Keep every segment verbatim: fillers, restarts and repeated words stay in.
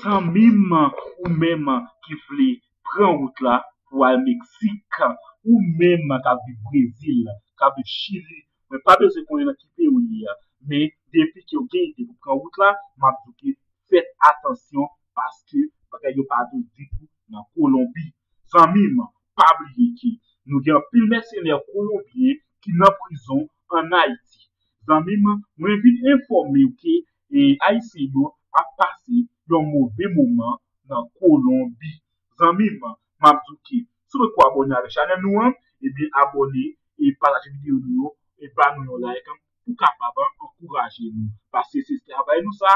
Zanmi m, ou menm ki vle pran wout la pou al Meksik, ou menm k ap viv Brezil, k ap viv Chili, mwen pa bezwen konnen nan ki peyi w ye a, men depi ke w gen ide pou pran wout la, m ap di w ke fèt atansyon paske bagay yo pa dous ditou nan Kolonbi. Zanmi m, pa bliye ke nou gen anpil mèsenè kolonbyen ki nan prizon ann Ayiti. Zanmi m, mwen vin enfòme w ke e, Ayisyen yo ap pase yon move moman nan Kolonbi. Zanmi m, m ap di w ke si w potko abòne avèk chanèl nou an, ebyen abòne e pataje videyo nou yo e ba nou yon like pou kapab ankouraje nou. Paske se travay nou sa,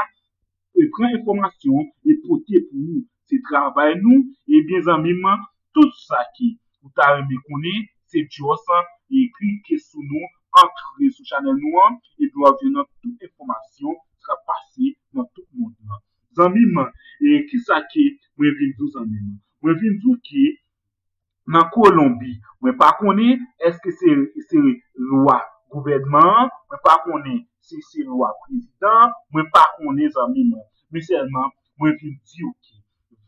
e pran enfòmasyon e pote pou ou. Se travay nou. Ebyen zanmi m, tout sa ki ou ta renmen konnen, se just e klike sou nou, antre sou chanèl nou an, epi w ap jwenn tout enfòmasyon ki ap pase nan tout mond lan. Zanmi m, e kisa ke mwen vin di w zanmi m? Mwen vin di w ke nan Kolonbi, mwen pa konnen èske se, se lwa gouvènman an, mwen pa konnen si se lwa prezidan an, mwen pa konnen zanmi m. Men sèlman, mwen vin di w ke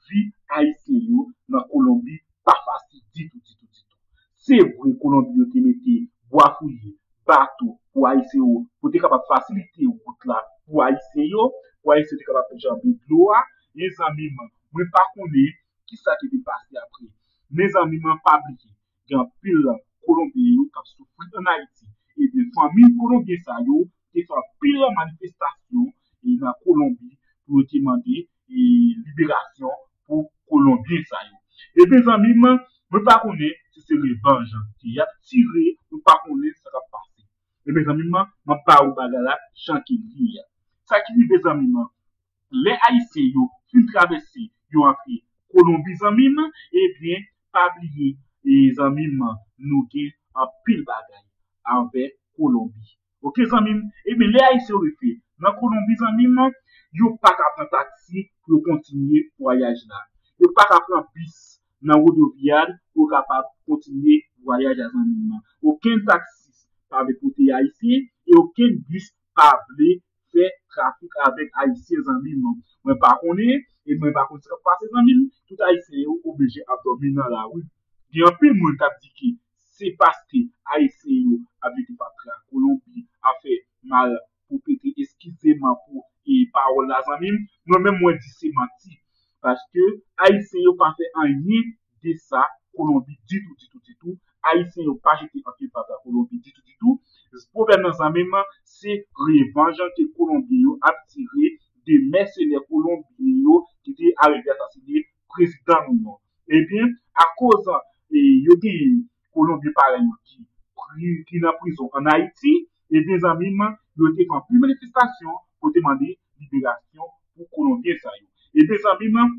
vi Ayisyen yo nan Kolonbi pa fasil ditou, ditou, ditou. Se vre, Kolonbi yo te mete bwa fouye, bato pou Ayisyen yo, pou te kapab fasilite wout la pou Ayisyen yo, pou Ayisyen yo te kapab janbe dlo a. Men zanmi m, mwen pa konnen kisa ki te pase apre. Men zanmi m, pa bliye, gen anpil Kolonbyen yo k ap soufri ann Ayiti. Ebyen, fanmi Kolonbyen sa yo te fè anpil manifestasyon e nan Kolonbi pou yo te mande e liberasyon pou Kolonbyen sa yo. Ebyen, zanmi m, mwen pa konnen si se revanj ke y ap tire, mwen pa konnen sa k ap pase. Ebyen, zanmi m, m ap ba ou bagay la jan ke l ye a. Sa ki rive, zanmi m, lè Ayisyen yo fin travèse, yo antre Kolonbi, zanmi m, ebyen, pa bliye, e, zanmi m, nou gen anpil bagay anvè Kolonbi. Oke, zanmi m? Ebyen, lè Ayisyen yo rive nan Kolonbi, zanmi m, yo pa ka pran taksi pou yo kontinye vwayaj la. Yo pa ka pran bis nan Rodovia pou yo kapab kontinye vwayaj la, zanmi m. Okenn taksi pa vle pote Ayisyen e okenn bis pa vle fè trafik avèk Ayisyen, zanmi m. Mwen pa konnen, e mwen pa konn sa k ap pase, zanmi m. Tout Ayisyen yo oblije ap dòmi nan lari. Gen anpil moun k ap di ke se paske Ayisyen yo ap mete fatra Kolonbi, ap fè mal pou pete, eskize m pou e pawòl la, zanmi m. Mwen menm, mwen di se manti. Paske Ayisyen yo pa fè anyen de sa Kolonbi ditou, ditou, ditou. Ayisyen yo pa jete anpil fatra Kolonbi ditou, ditou. Pwoblèm nan, zanmi m, se revanj ke Kolonbyen yo ap tire de mèsenè Kolonbyen yo ki te arive asasine prezidan nou an. Ebyen, akoz e, yo gen Kolonbyen parèy yo ki, pri- ki nan prizon ann Ayiti, ebyen, zanmi m, yo te fè anpil manifestasyon pou te mande liberasyon pou Kolonbyen sa yo. Ebyen, zanmi m,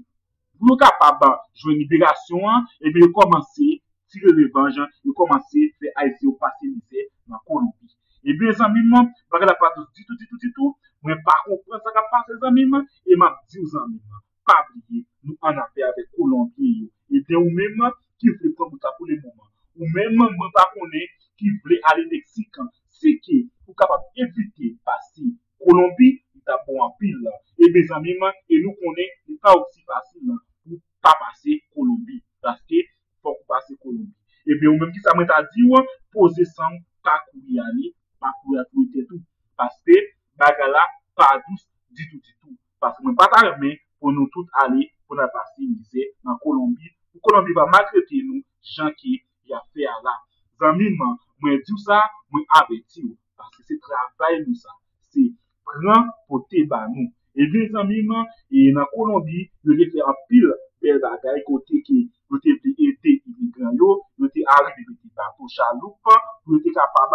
pou yo kapab jwenn liberasyon an, ebyen, yo kòmanse tire revanj, yo kòmanse fè Ayisyen yo pase mizè nan Kolonbi. Ebyen, zanmi m, bagay la pa dous ditou, ditou, ditou. Mwen pa konprann sa k ap pase, zanmi m, e m ap di w, zanmi m, pa bliye, nou annafè avèk Kolonbyen yo. Ebyen, ou menm ki vle pran wout la pou le moman, ou menm, mwen pa konnen, ki vle ale Meksik, si ke ou kapab evite pase Kolonbi, li t ap bon anpil. Ebyen, zanmi m, e nou konnen, li pa osi fasil pou pa pase Kolonbi, paske fòk ou pase Kolonbi. Ebyen, ou menm, kisa mwen ta di w? Poze san w, pa kouri ale, pa kouri al touye tèt ou. Paske bagay la pa dous ditou, ditou. Paske mwen pa ta renmen pou nou tout ale, pou n al pase mizè nan Kolonbi, pou Kolonbi pa maltrete nou jan ke y ap fè a la. Zanmi m, mwen di w sa, mwen avèti w, paske se travay nou sa, se pran pote ba nou. Ebyen, zanmi m, e nan Kolonbi, yo te fè anpil bèl bagay kote ke yo te vle ede imigran yo, yo te arive mete bato, chaloup, pou yo te kapab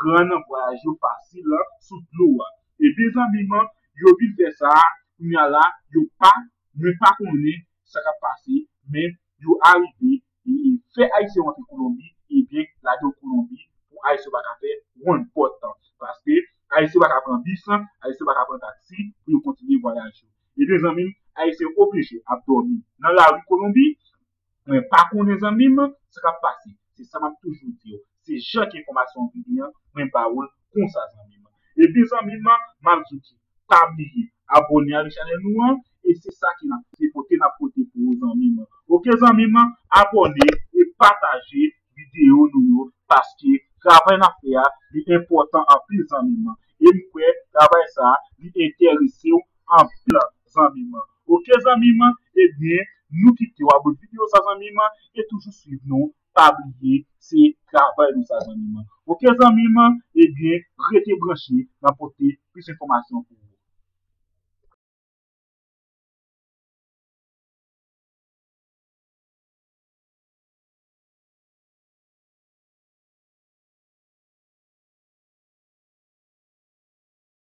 rann vwayaj yo fasil sou dlo a. Ebyen, zanmi m, yo vin fè sa, kounye a la, yo pa, mwen pa konnen sa k ap pase, men yo arive e, e, fè Ayisyen yo antre Kolonbi, ebyen, lage yo Kolonbi pou Ayisyen yo pa ka fè wonn pòt. Paske Ayisyen yo pa ka pran bis, Ayisyen yo pa ka pran taksi pou yo kontinye vwayaj yo. Ebyen, zanmi m, Ayisyen yo oblije ap dòmi nan lari Kolonbi. Mwen pa konnen, zanmi m, sa k ap pase. Se sa m ap toujou di w. Se jan ke enfòmasyon an vini an, mwen ba w l konsa, zanmi m. Ebyen, zanmi m, m ap di w ke pa bliye abòne avèk chanèl nou an, E se sa ki n ap se pote n ap pote pou ou zanmi m. Oke zanmi m, abòne e pataje videyo nou yo paske travay n ap fè a li enpòtan anpil zanmi m. E m kwè travay sa li enterese w anpil zanmi m. Oke zanmi m, ebyen nou kite w abòne videyo sa zanmi m e toujou swiv nou. Pa bliye se travay nou sa zanmi m. Oke zanmi m, ebyen rete branche n ap pote plis enfòmasyon pou ou.